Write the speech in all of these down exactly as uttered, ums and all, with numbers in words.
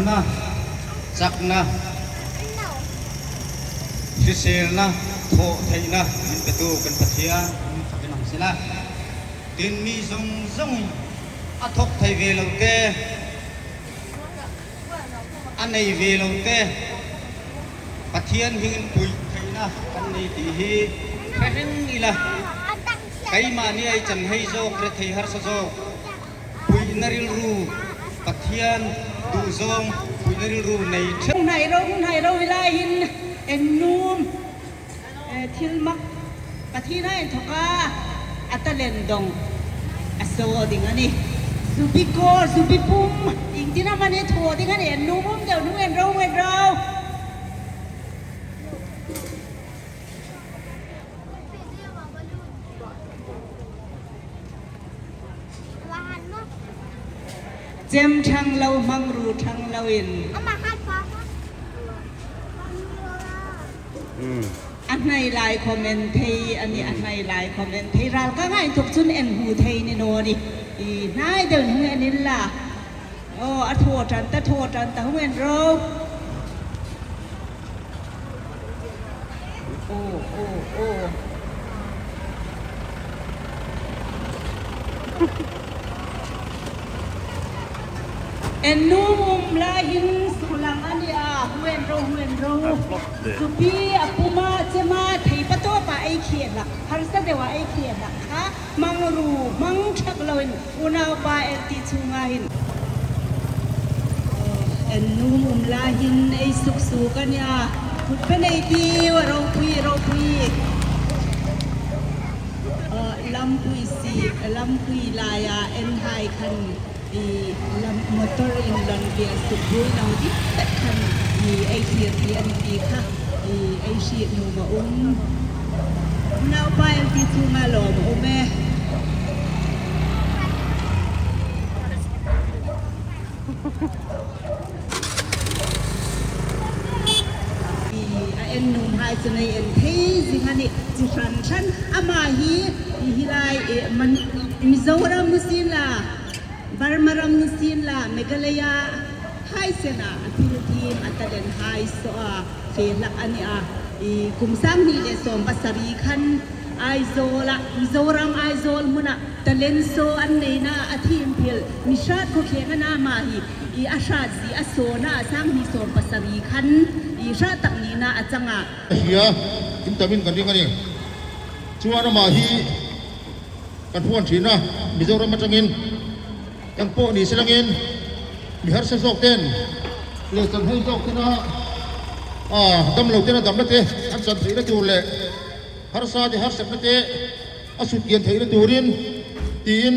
Chakna, hriselna, thawh theina min petu kan Pathian, min thak in ang sela. Tin mi zong zong a thawk thei ve lo te, a nei ve lo te, Pathian hmingin pui theina kan nei ti hi hre reng ila. Keimahni ei chan hei zawk, rethei harsa zawk, puina rilru, Pathian duh zawng, puina rilru nei ṭheu. Hnai ro, hnai ro, hi lai hin en nuom, eh, thil mak, Pathian a inthawka a talent dawng a saw ding a nih. Zubi kawr, zubi pum, iengtin am a ni thaw ding a nih, en nuom um deu, nu en ro, en ro. Chem ṭhang lo, hmangruo ṭhang loin. A hnai lai comment thei a nih, a hnai lai comment thei. Ralkanga inthawk chun en hmu thei ni naw ni. I hnai deuin hung en inla. Aw, a thaw ṭan ta, thaw ṭan ta, hung en ro. Aw, aw, aw. En nuom um lai hin suklang a nih a, hung en ro, hung en ro. Zubi a puma, chema, thei pa tawpa ei khie hlak, harsa deua ei khie hlak kha. Hmangruo, hmang ṭhak loin unaupa el ti chunga hin. En nuom um lai hin ei suksuok a nih a. Kut pe nei tiu, ropui, ropui. Eh, lampui si, lampui laia en hai khan i lam motor in lan bia suk bui lo dik tak khan i ei thlir ti a ni ti kha. I ei hriet nuom a um. Naupa el ti chunga lawm a um e. I a en nuom hai chu nei en thei zing a nih, chi hran hran. Ama hi, i hi lai, e, man, Mizoram ni sien la, Burma ram ni sien la, Meghalaya hai sena a thil thiem, a talent hai saw a, fe hlak a nih a. I kum sang hni le sawm pasari khan Aizawl a, Mizoram Aizawl hmuna talent show an neina a thiem phel, mi hrat khawkheng a na ama hi, i a hrat zie a sawna a sang hni sawm pasari khan i hrat tak nina a changa. A hria, in tamin kan ring a nih. Chuan ama hi kan huan ṭhin a, Mizoram aṭangin, engpawh ni se langin, mi harsa zawk ten, le chan hei zawk ten a, a, dam lo ten a damna te, an chan theihna tur leh, harsa te harsatna te, a suk kian theihna turin, tiin,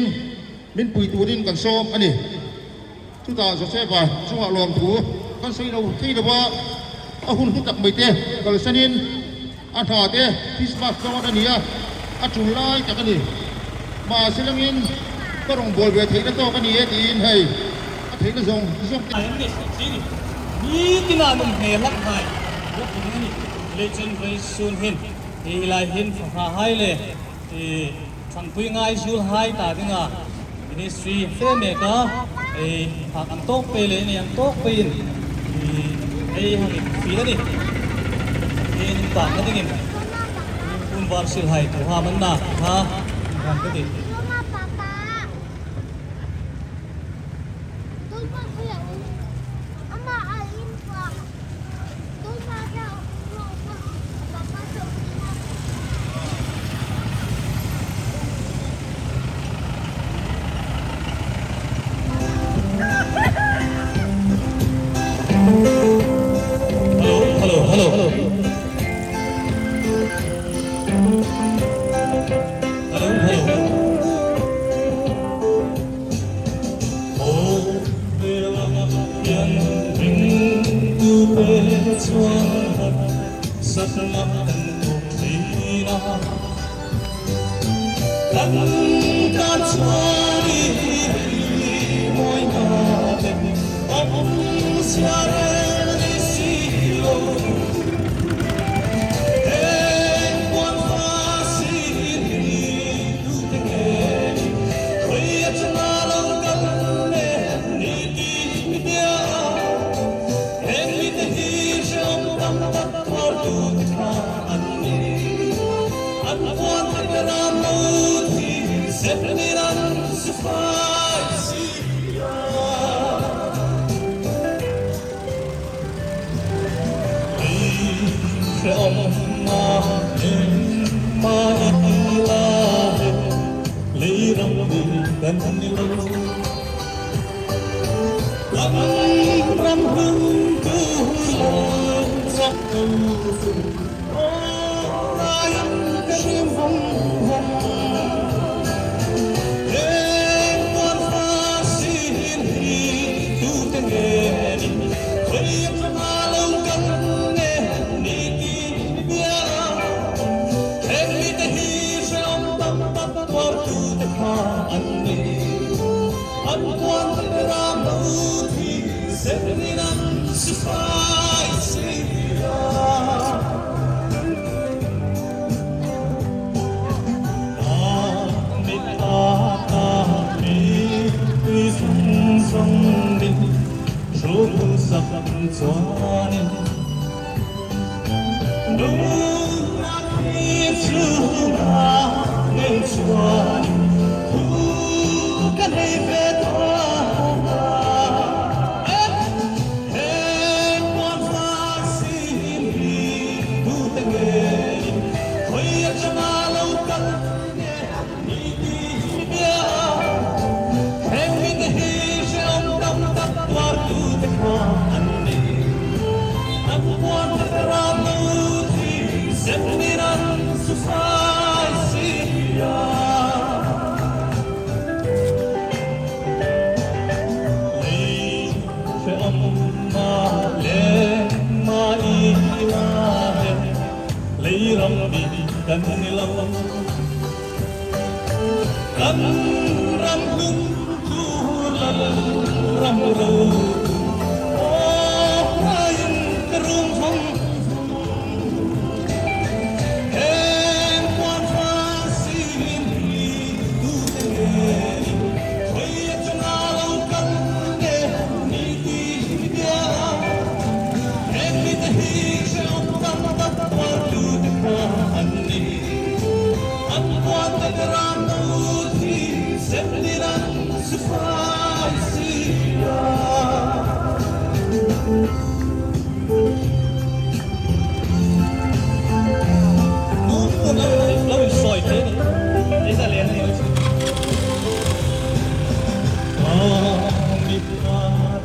min pui turin kan sawm a nih. Chuta Joseph-a chunga lawmthu kan sawi lo thei lo a, a hun hlu tak mai te kalsanin a hna te Christmas dawn a ni a, a tul lai tak a ni. Mahse langin ka rawngbâwl ve theihna tawk a ni e tiin hei a theihna zawng zawng te. Ai, an ni ti ni. Mi tina nun hne hlak hai. Rawk ding a ni. Leichun vawisun hin, hi lai hin fahra hai le, i, Thangpui ngaizul hai ta dinga ministry fe mek a, ei, phak ang tawk pei le, ei ang tawk peiin, ei, ei hang infiel a nih. Ei inpakna dingin, hun var sil hai tu ha man na, ha, hang ka ti. Hello, hello, hello. Hello, hello. Om ma em ma i la he, leiram ni kan ni lo. Kan ram hung tu lo, ram tu lo. Ram ka rim hung hung. He, kan fa si hin hi tu te nge ni. Khoi a ma lo kan nge ni ti bia. Heng mi te hi hre awm tam tak tuar tu te kha an ni. An puan te ram lo thi, sep ni nan sifai si a. Ta mi ta ta mi, mi sung sung mi, hru hru sak chuan in. Nunna hi chu ngei chuan thu ka nei ve tawh a. He, he, puan fa si hi tu te nge, khoi a changa lo kal nge. Ni ti bia, heng mi te hi hre awm tam tak tuar tu te kha an ni. An puan te ram lo thi, sep ni nan sifai si a. Lei hre awm ma le ma i la he, leiram ni kan ni lo. Kan ram hlun tu lal ram ro. Aw, hrain ka rum vong vong. Heng puan fa si hin hi tu te nge ni. Khoi a changa lo kal nge ni ti bia. Heng mi te hi hre awm tam tak tuar tu te kha an ni. An puan te ram lo thi, sep ni nan sifai si a. Nu, nu, lo, lo, soi te ni. Ei ta le ni. Ah, mi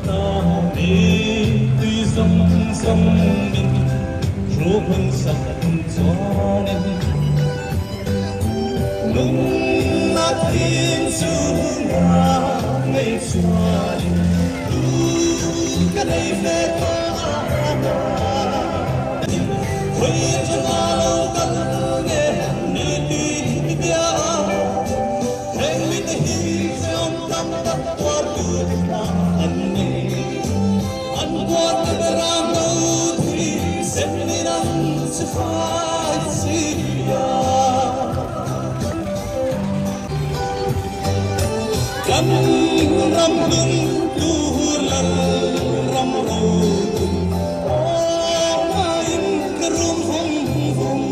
ta mi tui zam zam min, hru hmun sak chuan in. Nunna thing chu ngei chuan in, thu ka nei ve tawh a. Khoi a changa lo kal nge ni ti bia. Heng mi te hi hre awm tam tak tuar tu te kha an ni. An puan te ram lo thi, sep ni nan sifai si a. Kan ram hlun tu lal ram ro. Aw, hrain ka rum vong vong.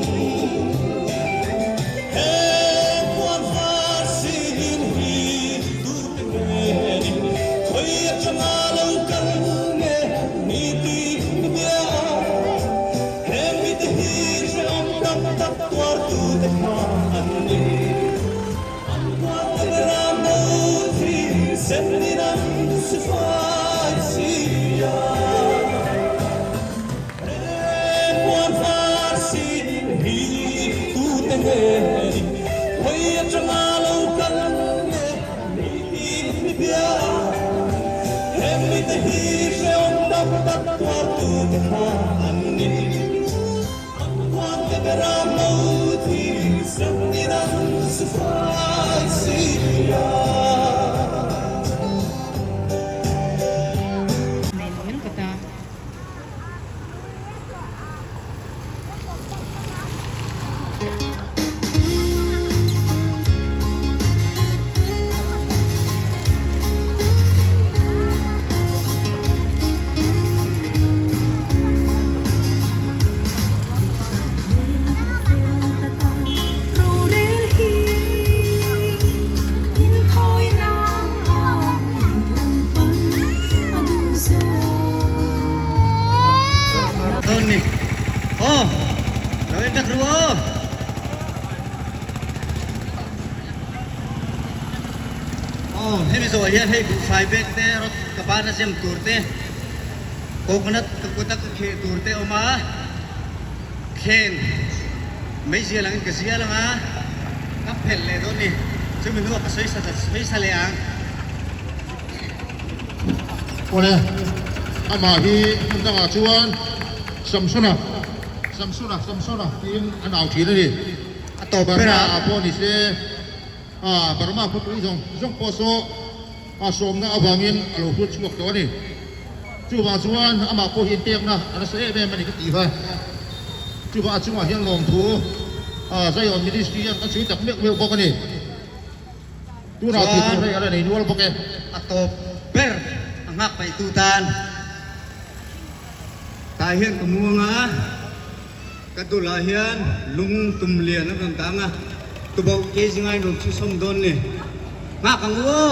Heng puan fa si hin hi tu te nge ni. Khoi a changa lo kal nge ni ti bia. Heng mi te hi hre awm tam tak tuar tu te kha an ni. An puan te ram lo thi, sep ni nan sifai si a. Heng puan fa si hi tu te nge ni. Khoi a changa lo kal nge ni ti bia. Heng mi te hi hre awm tam tak tuar tu te kha an ni. An puan te ram lo thi, sep ni nan sifai si a. Saw hian hei buhfai bag te, rod ka bana zem tur te, coconut ka kuta ka kheh tur te a awm a. Khen, mei zia langin ka zia lang a, ka phelh leh dawn ni. Chumi hnuah ka sawi sa, sawi sa leh ang. Awle, amah hi hmun dangah chuan Samsona, Samsona, Samsona tiin a nau ṭhin a ni. A tawp ber a. Burma-a pawh ni se, a, Burma khawpui zawng zawng pawh saw a sawmna avangin a lo hrut chhuak tawh a ni. Chuvang chuan amah pawh hi inpekna a nasa em em a ni ka ti kha. Chuvang a chungah hian lawmthu, a, Zion Ministry hian kan sawi tak meuh meuh bawk a ni. Tunah chuan thil hei a la nei nual bawk e. A tawp ber a nghak paihtu tan. Tah hian ka muang a, ka dulah hian lung tum lian a rawn tang a, tuboh kei zinga in rawn thu sawm dawn ni. Nghak ang u.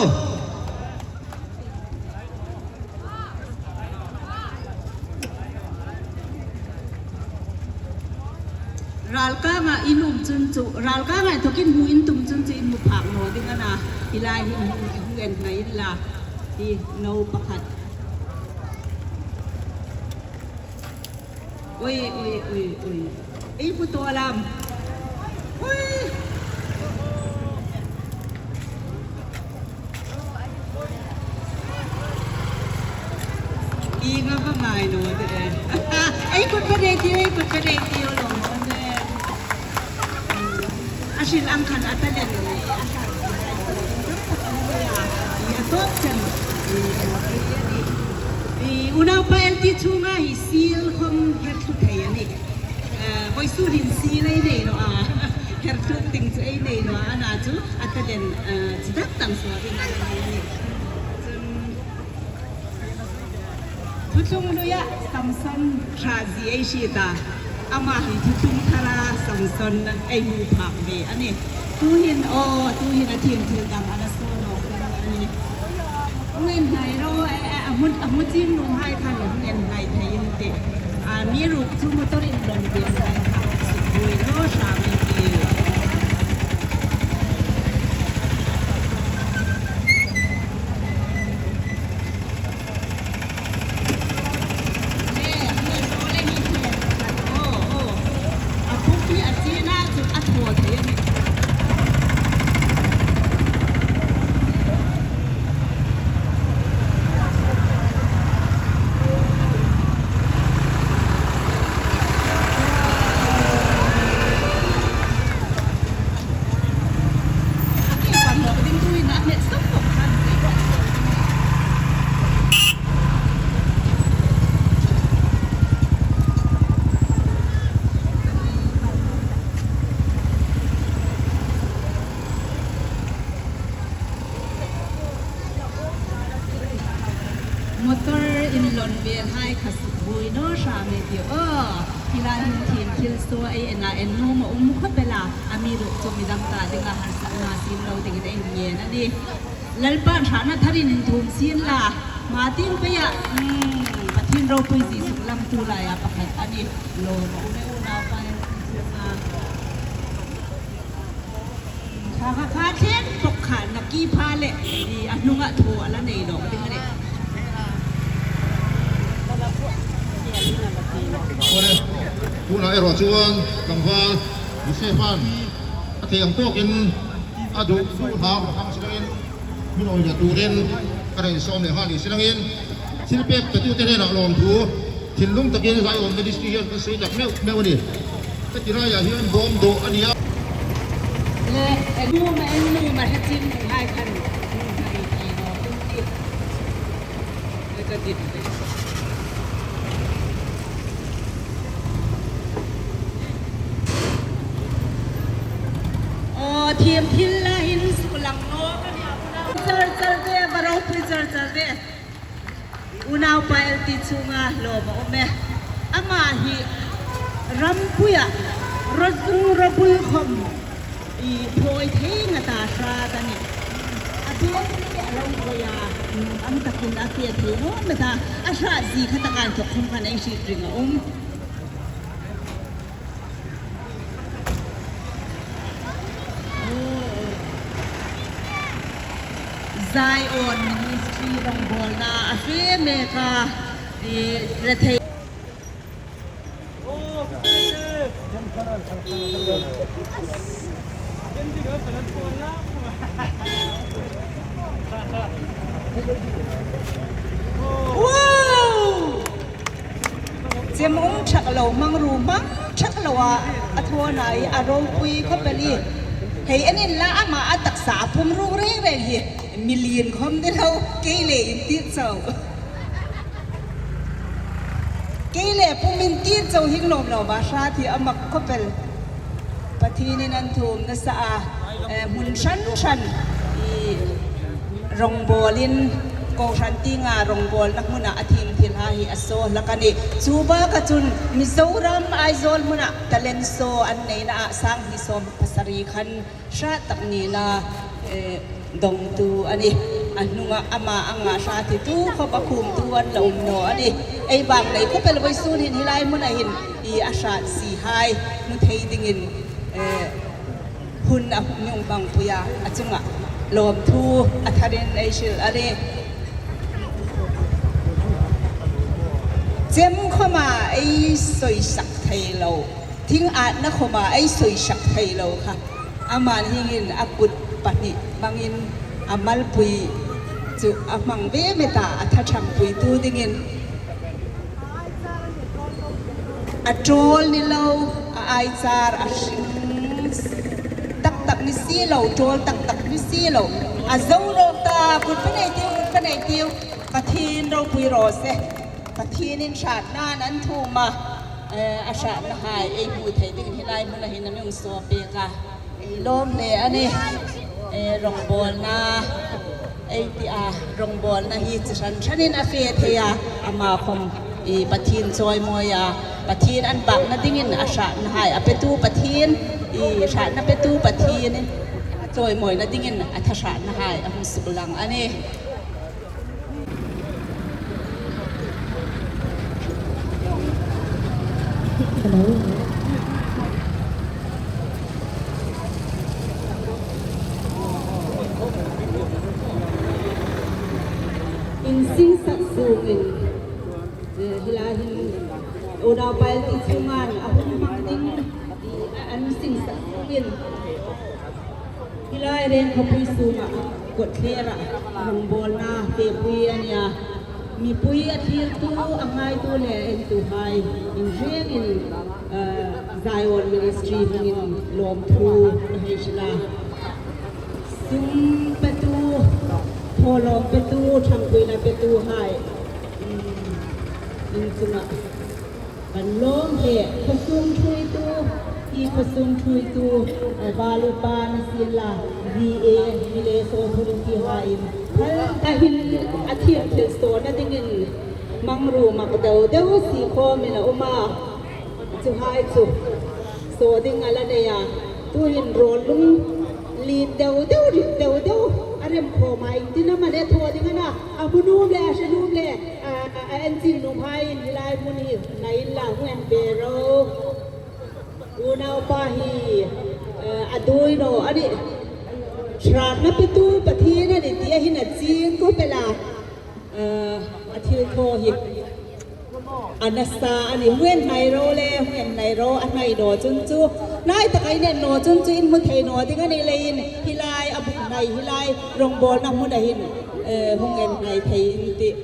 Ralkanga in um chun chu, ralkanga inthokin hmu in tum chun chu in hmu phak naw ding a na. Hi lai hi hmu, hmu en hna in la. Hi no pakhat. Ui, ui, ui, ui. Ei hmu tawh lam. Ui. Inga va ngai naw de. Ei kut va dei tiu, ei kut va dei tiu lo naw de. A hril ang khan a talent a tawp chen. I, unaupa L T chunga hi seal khawm her thlu thei a ni. Eh, vawisun hin seal ei nei naw a. Her thlu ting chu ei nei naw a, a na chu a talent, eh, chi dang dang sual ding a ni. Chun, Thuthlung hnuoia Samson hrazi ei hriet a, ama hi thuthlung thara Samson ei hmu phak ve a ni. Tuhin, aw, tuhin a thil thil dang a la sawn awk a ni. Hung en hnai ro, eh, eh, a hmu, a hmu ching nuhai khan hung en hnai thei in tih. A, mi ruk chu motor in rawn bial hnai kha, sukbuoi naw hram ei tiu. Motor in lawn vel hai kha sukbuoi naw hram ei tiu. Aw, hi lai hin thil saw ei en a, en nuom a um khawp el a, amiruokchu mi dang ta dinga harsatna siem lo dingin ei ngen a ni. Lalpan hrahna tharin inthuom sien la, hma tieng peia, mm, Pathien ropui zie suklamtu laia pakhat a ni. Lawm a um e unaupa, kha, kha, kha thleng bawk kha, na ki pha le, i, a hnunga thaw a la nei lawk ding a ni. Tunah erawh chuan tlangval Josefa a thei ang tawkin a duh duh hlau ang chuan, min awina turin ka rawn sawm leh nghal ni si langin, thil pek petu te hnenah lawmthu thinlung takin Zion Ministry hian kan sawi tak meuh meuh a ni. Ka ti laiah hian bawm dawh a ni a. Le, eng numa, eng numa he chin hai khan. Ka dit. Aw, thiam thil la hin suklang naw ka nia. Char char te, va ropui char char te. Unaupa L T chunga lawm a um e. Ama hi rampuia, rawzung rawbul khawm i phawi thei ngata hrat a ni. A beng te a lo phawi a, ang takin a fe thei ngawt ngata, a hrat zie kha taka inthawk khawm khan ei hriet ring a um. Zion Ministry rawngbawlna a fe mek a, i, rethei. Wow! Chem um ṭhak lo, hmangruo hmang ṭhak lo a, a thawn a, a ropui khawp el a nih. Hei, an inla ama a taksa a pum ruk reng reng hi. Mi lien khawm ni lo, kei le inti chau. Kei le pum inti chau hieng lawm lawm a hrat hi a mak khawp el. Pathienin an thu um nasa a, eh, hmun hran hran i rawngbawlin, kohran tienga rawngbawlna hmuna a thiem thilhai hi a saw hlak a nih. Chu baka chun Mizoram Aizawl hmuna talent show an neina a sang hni sawm pasari khan hrat tak nina, eh, dongtu a nih. A hnunga ama anga hrat hi tu khawp a khumtu an la um naw a nih. Ei vang nei khawp el vawisun hin hi lai hmuna hin i a hrat si hai hmu thei dingin, eh, hun a mi hmangpui a, a chunga lawmthu a tharin ei hril a nih. Chem khawma ei sawisak thei lo, thing atna khawma ei sawisak thei lo kha. Ama hiengin a kut pahni hmangin a malpui chu a hmang ve met a, a tha ṭhangpuitu dingin a ṭawl ni lo, a aichar a hring tak tak ni si lo, ṭawl tak tak ni si lo. A zo rawk ta, kut pe nei tiu, kut pe nei tiu. Pathien ropui raw se. Pathienin hratna an thu um a, eh, a hratnahai ei hmu thei dingin hi lai hmuna hin a mi hung saw pek a. Ei lawm hle a nih. Eh, rawngbawlna ei ti a, rawngbawlna hi chi hran hranin a fe thei a, ama khawm i Pathien chawimawi a, Pathien an bakna dingin a hratnahai a petu Pathien, i hratna petu Pathien chawimawina dingin a tha hratnahai a hung suklang a nih. Hello. Insingsak sungin, eh, hi lai hin, unau party chunga a hun hmang ding, eh, an singsak sungin. Hi lai reng khawpui sunga kawtthlerah rawngbawlna fepui a nia. Mipui a thlirtu, a ngaituhai le entuhai in rengin, eh, Zion Ministry hmangin lawmthu ka hei hril a. Sum petu, thawlawm petu, ṭhangpuina petuhai, mm, in chunga kan lawm hle. Khawsung ṭhuoitu, i khawsung ṭhuoitu, eh, val upa ni sienla, V A, Village Authority haiin phal takin a thil thil sawna dingin hmangruo mak deu deu si khawmin a um a. Chuhai chu saw ding a la nei a. Tuhin rawl lung lien deu deu, rit deu deu a rem khawm a, iengtin am a le thaw ding a na. A hmu nuom le, a hre nuom le, a, a, a enching nuom haiin hi lai hmun hi ngai inla hung en ve ro. Unaupa hi, eh, a dui naw a nih. Hratna petu Pathien a nih ti a hin a chieng khawp el a. Eh, a thil thaw hi a nasa a nih. Hung en hnai ro le, hung en hnai ro, a hnai naw chun chu, hnai taka in en naw chun chu in hmu thei naw ding a ni leiin, hi lai a buk hnai, hi lai rawngbawlna hmuna hin, eh, hung en hnai thei in tih.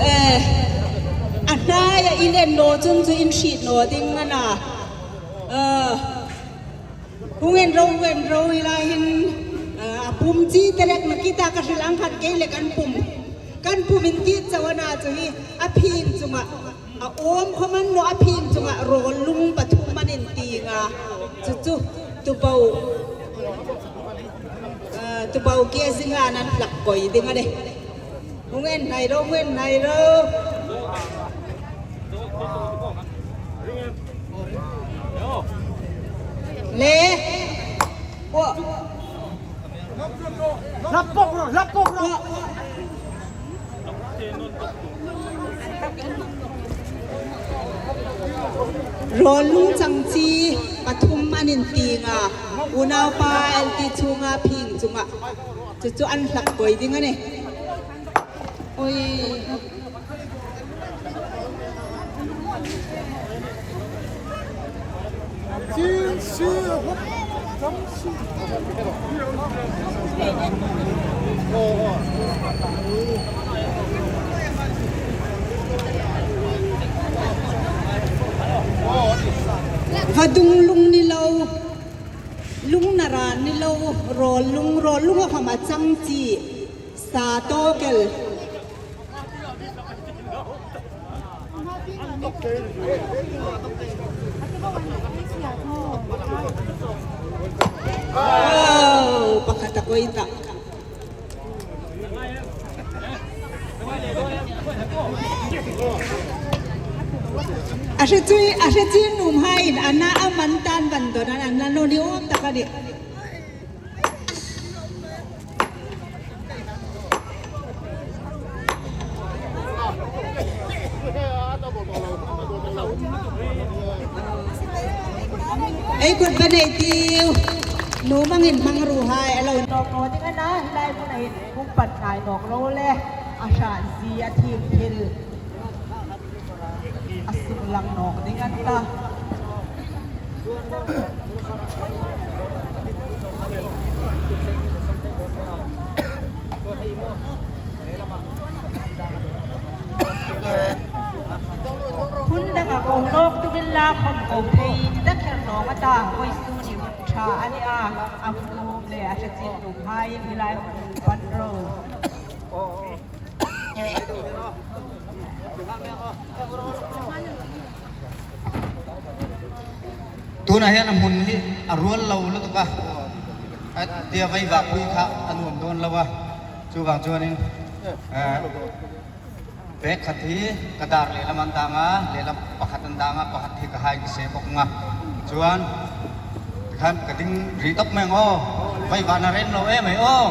Eh, a hnaia in en naw chun chu in hriet naw ding a na. Eh, Hung en ro, hung en ro, hi lai hin, ah, a pum chi te rek na kita ka hril ang khan kei le kan pum. Kan pum in ti chau a na chu hi, a phing chunga, a awm khawm a ni naw, a phing chunga rawl lung pathum an intieng a. Chu chu, tubau, ah, tubau kia zinga an hlak koi ding a nih. Hung en hnai ro, hung en hnai ro. Lapok ro, lapok ro. Rawl lung chang chi pathum an intieng a, unaupa L T chunga phing chunga. Chu chu an hlak koi ding a nih. Oi. Vadung lung ni lo, lung naran ni lo, rawl lung, rawl lung a kham a chang chi, sa tawk el. Wow, pakhat a koi ta. A hre chu, a hre chu nuhmeiin a na a man tan van don an, an na naw ni awm tak a nih. Ei kut ba nei tiu. Nu mangin mang ru hai a lo. Nawk naw ding a na, hi lai hmuna hin hung pan ngai nawk lo le. A hra zie a thim thil. A suk lang nawk ding an ta. Hun danga ko nawk tukin la khom ko thei, ti ta kher nawk a ta, vawisun ni hun ṭha a ni a, a hmun le a hre chin nuhmei hi lai hmun pan ro. Tuna hian a hmun hi a rual lo lutuk a. A tia vaivak pui kha a nuam dawn lo a. Chuvang chuanin, eh, bag khat hi ka dar lehlam an dang a, lehlam pakhat an dang a, pakhat hi ka hai ka se bawk ang a. Chuan, tikhan ka ding ri tawp mai ang aw. Vaivak na rem lo em mai aw.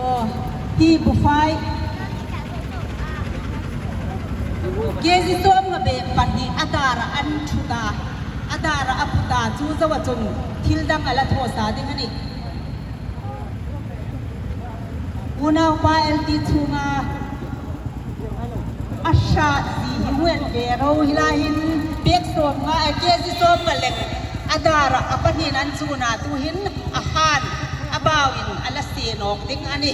Aw, hi bufai. Kg sawmnga bag pahnih a dara an thut a, a dara a put a, chu zoa chun thil dang a la thaw sa ding a ni. Unaupa L T chunga a hra zie hi hmu en ve ro, hi lai hin bag sawmnga, eh, kg sawmnga leng a dara a pahnihin an chun a, tuhin a han a bauin a la se nawk ding a ni.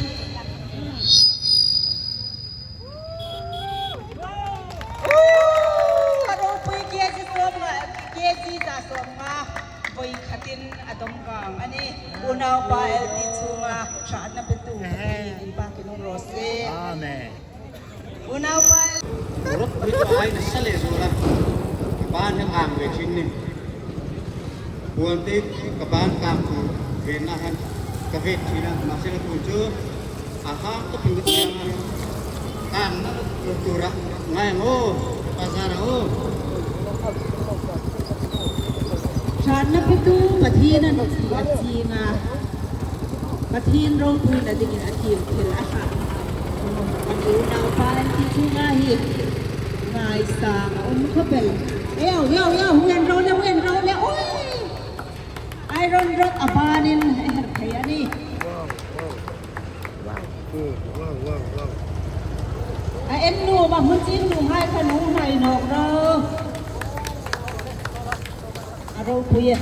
A ropui kg sawmnga, kg za sawmnga, voi khatin a dawm vang a ni. Unaupa L T chunga hratna petu Pathien inpakin um raw se. Amen. Unaupa L T. Rot ri to ai na sa le zo la. Ka ban na kang ve chin ni. Puan te ka ban kang tu ve na han ka ve chin a, ma se la tu chu. Aha, ka ping ka tiang a. Kang na tu ra ngai ngo. Bazar o. Hratna petu Pathien an chi a chi nga. Pathien ropuina dingin a thil thil a hrat. Kan unaupa L T chunga hi ngaisang a um khawp el. Eo, eo, eo, hung en ro le, hung en ro le, oi! Iron rod a banin a her thei a ni. A en nuom a, hmun chin nuomhai kha nuomhai nawk ro. A ropui a.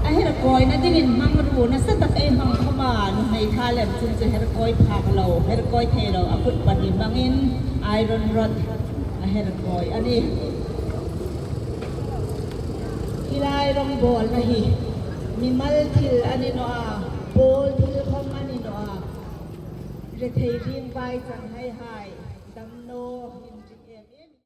A her kawina dingin hmangruo nasa tak ei hmang khawm a, nuhmei kha lem chun chu her kawi phak lo, her kawi thei lo, a kut pahnih hmangin iron rod a her kawi a ni. Hi lai rawngbawlna hi mimal thil a ni naw a, pawl thil khawm a ni naw a. Rethei ringvai changhai hai, damnaw in